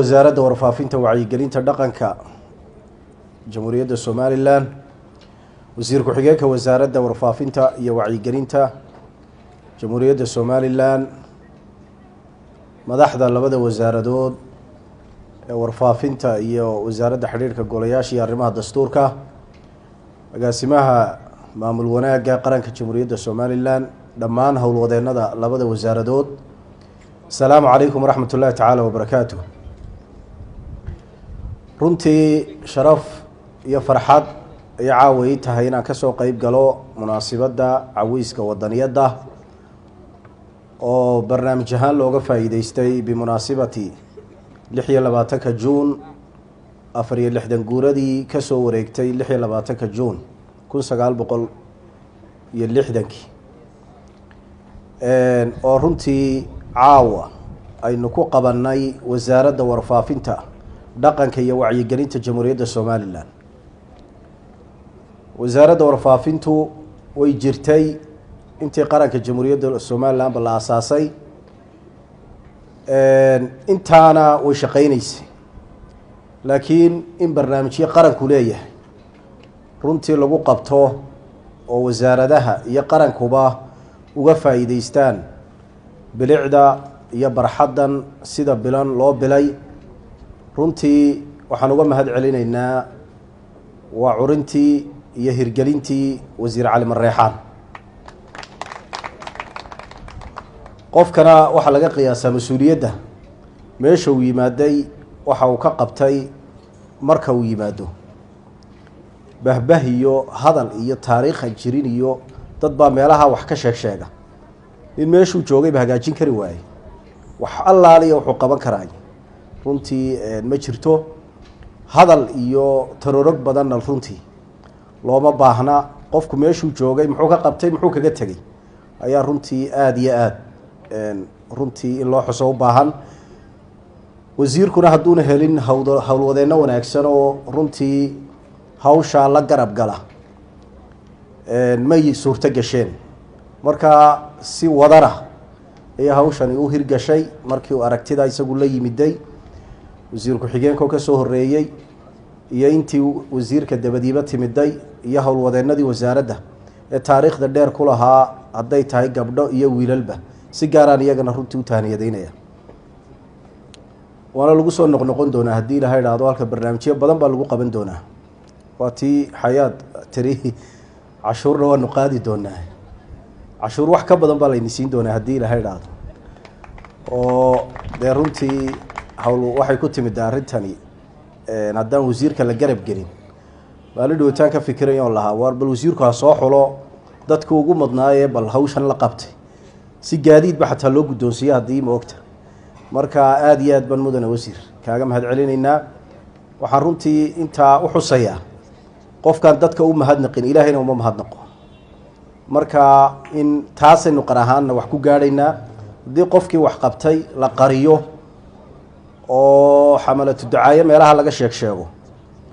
Wasaaradda Warfaafinta, Wacyigelinta, Dhaqanka Jamhuuriyadda Somalilan, wasiir ku-xigeenka Wasaaradda Warfaafinta iyo Wacyigelinta Jamhuuriyadda Somalilan, madaxda labada wasaaradood ee Warfaafinta iyo Wasaaradda Xidhiirhka Golayaasha iyo Arrimaha Dastuurka, agaasimaha maamul wanaagga qaranka Jamhuuriyadda Somalilan, dhammaan howlwadeennada labada wasaaradood, asalaamu calaykum waraxmat ullahi tacaala wabarakaatu. Runtii sharaf iyo farxad iyo caawa ii tahay inaan kasoo qeyb galo munaasibadda caweyska wadaniyadda oo barnaamij ahaan looga faa'iideystay bimunaasibati 26-ka Juun, 64 guuradii kasoo wareegtay 26-ka Juun 1960-kii, oo runtii caawa aynu ku qabanay Wasaaradda Warfaafinta, Dhaqanka iyo Wacyigelinta Jamhuuriyadda Somalilan. Wasaaradda Warfaafintu way jirtay intii qaranka Jamhuuriyadda Somalilanba la asaasay, intaana way shaqeyneysay, laakiin in barnaamijyo qaranku leeyahay runtii lagu qabto oo wasaaradaha iyo qarankuba uga faa'iideystaan bilicda iyo barxaddan sida bilan loo bilay, runtii waxaan uga mahad celinaynaa waa curintii iyo hirgelintii Wasiir Cali Mareexaan. Qofkana waxaa laga qiyaasaa mas-uuliyadda meesha uu yimaaday, waxa uu ka qabtay marka uu yimaado. Bahbah iyo hadal iyo taariikha jirin iyo dad baa meelaha wax ka sheeg sheega, in meeshuu joogayba hagaajin kari waayey, wax allaaliya wuxuu qaban karaay runtii ma jirto. Hadal iyo tarorog badanna runtii looma baahna. Qofku meeshuu joogay muxuu ka qabtay, muxuu kaga tegey ayaa runtii aada iyo aada runtii in loo xuso u baahan. Wasiirkuna hadduuna helin hawd howlwadeenno wanaagsan oo runtii hawshaa la garab gala, may suurto gasheen. Marka si wadana ayaa hawshani u hirgashay markii uu aragtida isagu la yimiday, wasiir ku-xigeenkoo kasoo horeeyey iyo intii wasiirka dabadiiba timiday iyo howlwadeennadii wasaaradda ee taariikhda dheer ku lahaa, hadday tahay gabdho iyo wiilalba, si gaaraan iyagana runtii u tahaniyadaynaya. Waana lagu soo noqnoqon doonaa haddii Ilaha idhaahdo, halka barnaamijyo badan baa lagu qaban doonaa. Waa tii xayaad tiri, cashuurna waanu qaadi doonaa, cashuur wax ka badan baa layni siin doonaa haddii Ilaha idhaahdo. Oo dee runtii hawl waxay ku timid arrintani haddaan wasiirka la garab gelin. Maalin dhawitaan ka fikiraya oon lahaa, waar bal wasiirku ha soo xulo dadka ugu madnaayee bal hawshan la qabtay, si gaadiidba xataa loo guddoonsiiye haddii ma ogta. Marka aada iyo aad baan, mudane wasiir, kaaga mahad celinaynaa. Waxaan runtii intaa u xusayaa, qofkaan dadka u mahadnaqin Ilaahayna uma mahadnaqo. Marka in taasaynu qar ahaanna wax ku gaadhaynaa. Haddii qofkii wax qabtay la qariyo oo xamalatu dacaayo meelaha laga sheeg sheego,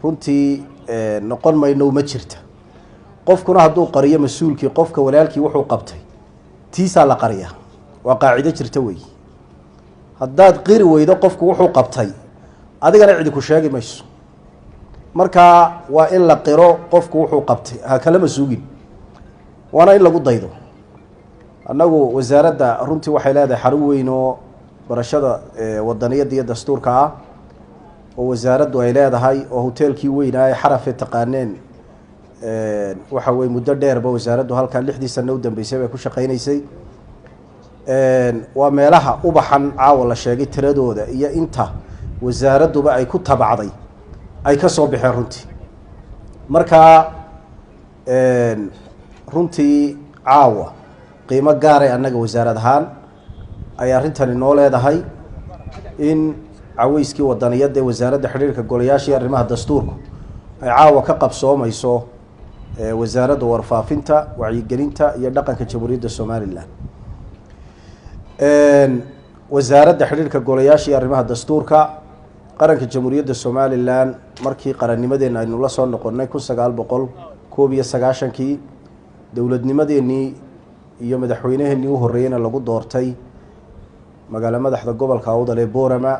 runtii noqon mayno, ma jirta. Qofkuna hadduu qariyo mas-uulkii, qofka walaalkii wuxuu qabtay tiisaa la qariyaa, waa qaacido jirta weey. Haddaad qiri weydo qofku wuxuu qabtay, adigana cidi ku sheegi mayso. Marka waa in la qiro qofku wuxuu qabtay, ha kalama suugin, waana in lagu daydo. Annagu wasaaradda runtii waxay leedahay xarun weyn oo barashada wadaniyadda iyo dastuurka ah oo wasaaraddu ay leedahay, oo hoteelkii weynaa ee Xarafe taqaaneen. Waxa weye muddo dheerba wasaaraddu halkaa 6dii sano u dambeysay bay ku shaqeyneysay. Waa meelaha ubaxan caawa la sheegay tiradooda iyo inta wasaaradduba ay ku tabacday ay ka soo baxeen runtii. Marka runtii caawa qiimo gaaray annaga wasaarad ahaan ay arrintani noo leedahay, in caweyskii wadaniyadda ee Wasaaradda Xidhiirka Golayaasha iyo Arrimaha Dastuurku ay caawa ka qabsoomayso Wasaaradda Warfaafinta, Wacyigelinta iyo Dhaqanka Jamhuuriyadda Somalilan. Wasaaradda Xidhiirka Golayaasha iyo Arrimaha Dastuurka qaranka Jamhuuriyadda Somalilan, markii qarannimadeenna aynu la soo noqonnay 1991-kii, dowladnimadeenii iyo madaxweyneheenii u horreeyeyna lagu doortay magaalo madaxda gobolka Awdal ee Boorama,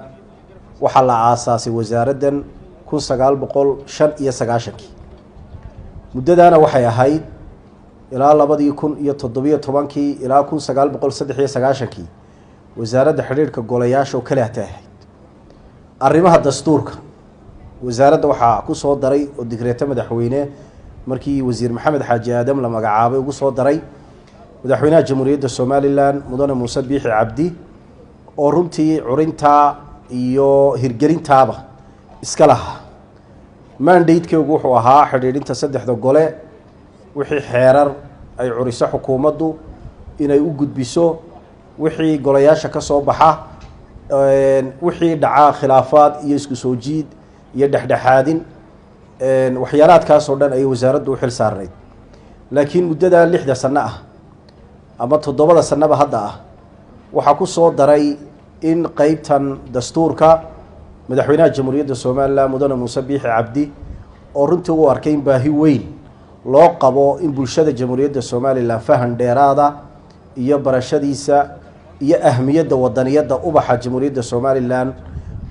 Waxaa la aasaasay wasaaraddan 1995-kii. Muddadaana waxay ahayd ilaa 2017-kii ilaa 1993-kii wasaaradda xidhiidhka golayaasha oo kale hatay ahayd. Arrimaha dastuurka wasaaradda waxaa ku soo daray oo digreeto madaxweyne markii wasiir Maxamed Xaaji Aadam la magacaabay ugu soo daray madaxweynaha Jamhuuriyadda Somalilan, Mudane Muuse Biixi Cabdi, oo runtii curintaa iyo hirgelintaaba iska lahaa. Mandate-keegu wuxuu ahaa xidhiidhinta saddexda gole, wixii xeerar ay curiso xukuumaddu inay u gudbiso, wixii golayaasha ka soo baxa, wixii dhacaa khilaafaad iyo isku soo jiid iyo dhexdhexaadin, waxyaalaadkaas oo dhan ayay wasaaraddu u xil saarnayd. Laakiin muddadaa 6da sano ah ama 7da sanaba hadda ah waxaa ku soo daray in qeybtan dastuurka madaxweynaha Jamhuuriyadda Somalilan, Mudane Muuse Biixi Cabdi, oo runtii u arkay in baahi weyn loo qabo in bulshada Jamhuuriyadda Somalilan fahan dheeraada iyo barashadiisa iyo ahmiyadda wadaniyadda ubaxa Jamhuuriyadda Somalilan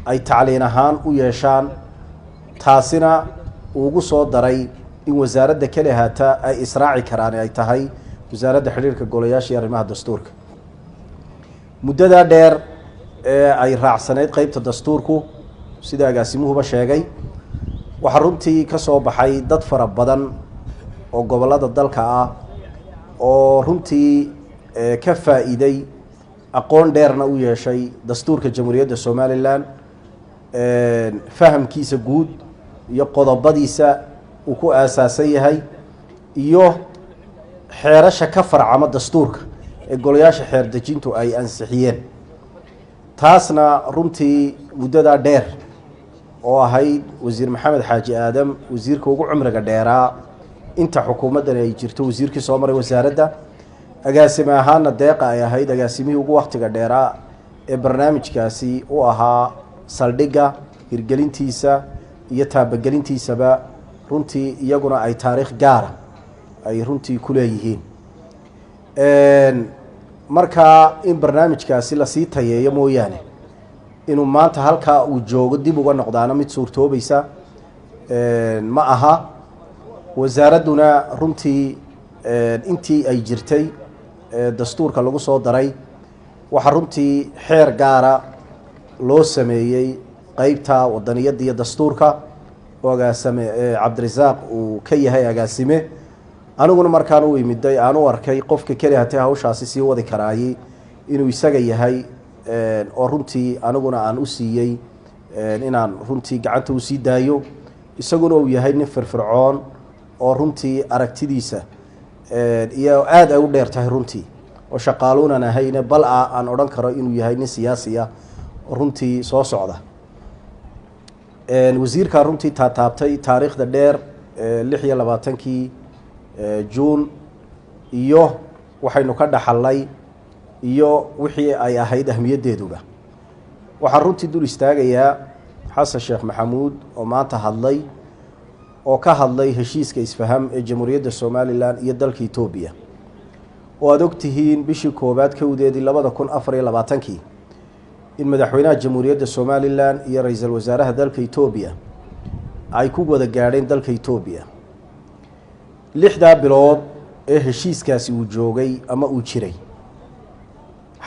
ay tacliin ahaan u yeeshaan, taasina uu ugu soo daray in wasaaradda keli haata ay israaci karaan ay tahay wasaaradda xidhiirka golayaasha iyo arrimaha dastuurka. Muddadaa dheer ee ay raacsanayd qeybta dastuurku, sida agaasimuhuba sheegay, waxaa runtii ka soo baxay dad fara badan oo gobollada dalka ah oo runtii ka faa'iiday, aqoon dheerna u yeeshay dastuurka Jamhuuriyadda Somalilan, fahamkiisa guud iyo qodobadiisa uu ku aasaasan yahay iyo xeerasha ka farcama dastuurka ee golayaasha xeer dejintu ay ansixiyeen. Taasna runtii muddadaa dheer oo ahayd wasiir Maxamed Xaaji Aadam wasiirka ugu cumriga dheeraa inta xukuumaddan ay jirto, wasiirkii soo maray wasaaradda, agaasime ahaana Deeqa ay ahayd agaasimihii ugu waktiga dheeraa ee barnaamijkaasi u ahaa saldhigga hirgelintiisa iyo taabagelintiisaba, runtii iyaguna ay taariikh gaara ay runtii ku leeyihiin. Markaa in barnaamijkaasi lasii tayeeyo mooyaane, inuu maanta halkaa uu joogo dib uga noqdaana mid suurtoobaysa ma aha. Wasaaradduna runtii intii ay jirtay dastuurka lagu soo daray, waxaa runtii xeer gaara loo sameeyey qeybta wadaniyadda iyo dastuurka oo agaasime Cabdirasaaq uu ka yahay agaasime. Aniguna markaan u imiday aan u arkay qofka keli hatee hawshaasi sii wadi karaayey inuu isaga yahay, oo runtii aniguna aan u siiyey inaan runtii gacanta usii daayo, isaguna uu yahay nin firfircoon oo runtii aragtidiisa iyo aada ay u dheer tahay runtii, oo shaqaaluunan ahayne bal a aan odhan karo inuu yahay nin siyaasi ah oo runtii soo socda. Wasiirkaa runtii taataabtay taariikhda dheer, 26-kii Juun iyo waxaynu ka dhaxalnay iyo wixii ay ahayd ahmiyaddeeduba. Waxaan runtii dul istaagayaa Xasan Sheekh Maxamuud oo maanta hadlay oo ka hadlay heshiiska isfaham ee Jamhuuriyadda Somalilan iyo dalka Etoobiya, oo aada ogtihiin bishii koowaad 1-deedii 2024-kii in madaxweynaha Jamhuuriyadda Somalilan iyo ra-iisul wasaaraha dalka Etoobiya ay ku wada gaadheen dalka Etoobiya. 6daa bilood ee heshiiskaasi uu joogay ama uu jiray,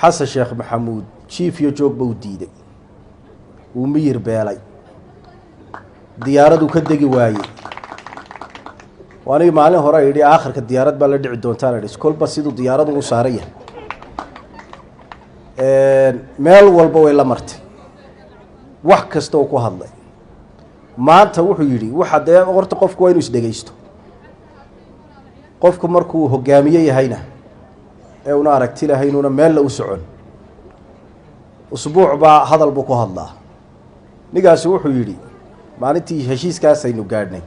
Xasan Sheekh Maxamuud jiif iyo joogba uu diiday, wuu miyir beelay, diyaaraduu ka degi waayey. Anigi maalin hore yidhi aakhirka diyaarad baa la dhici doontaan idhi, kolba siduu diyaaradu u saaran yahay meel walba way la martay. Wax kasta oo ku hadlay maanta wuxuu yidhi waxa dee horta qofku waa inuu isdhegaysto. Qofku markuu hogaamiye yahayna ee una aragti lahaynuuna meella u socon, usbuuc baa hadal buu ku hadlaa. Ninkaasi wuxuu yidhi maalintii heshiiskaasaynu gaadhnay,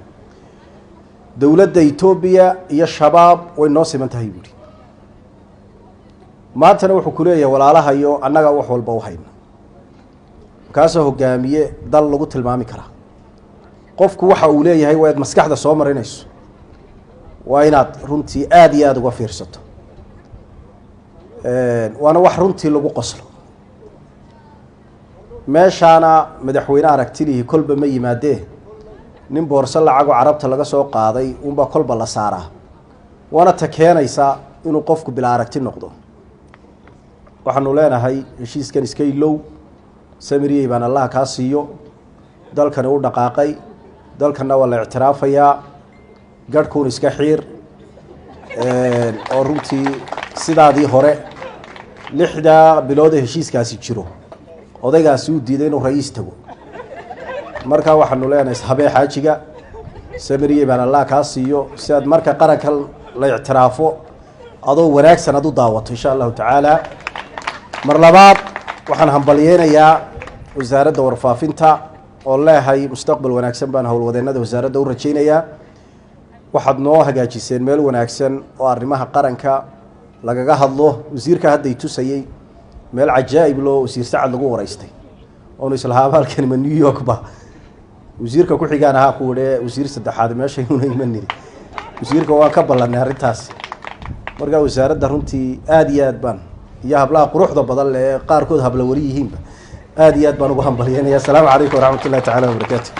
dowladda Etoobiya iyo Shabaab way noo siman tahay buuhi. Maantana wuxuu ku leeyahay walaalahayo annagaa wax walba u hayna. Markaasoo hogaamiye dal lagu tilmaami karaa? Qofku waxa uu leeyahay waa inaad maskaxda soo marinayso, waa inaad runtii aada iyo aada uga fiirsato, waana wax runtii lagu qoslo. Meeshaana madaxweyne aragtilihii kolba ma yimaadee, nin boorso lacagoo Carabta laga soo qaaday unbaa kolba la saaraa, waana ta keenaysa inuu qofku bila aragti noqdo. Waxaanu leenahay heshiiskan iska ilow, samiriyey baan Allah kaa siiyo. Dalkani u dhaqaaqay, dalkanna waa la ictiraafayaa. Garhkuun iska xiir oo runtii sidaadii hore 6daa bilood ee heshiiskaasi jiro odaygaasi uu diiday inuu ra'iis tago. Markaa waxaanu leenahay habee xaajiga, samiriyey baan Allah kaa siiyo, si aad marka qaranka la ictiraafo adoo wanaagsan aad u daawato, insha Allahu tacaala. Mar labaad waxaan hambalyeynayaa Wasaaradda Warfaafinta oo leehay mustaqbal wanaagsan baan howlwadeennada wasaaradda u rajaynayaa. Waxaad noo hagaajiseen meel wanaagsan oo arrimaha qaranka lagaga hadlo. Wasiirka hadday tusayey meel cajaa'ib loo Wasiir Sacad lagu waraystay oonu islahaa halkani ma New York ba. Wasiirka ku-xigaan ahaa ku idhe wasiir saddexaad meesha inuuna imanini, wasiirka waan ka ballanay arrintaas. Markaa wasaaradda runtii aada iyo aad baan, iyo hablaha quruxda badan leh ee qaarkood habla weli yihiinba, aada iyo aad baan ugu hambalyeynaya. Asalaamu calaykum waraxmat ullahi tacala wabarakaatu.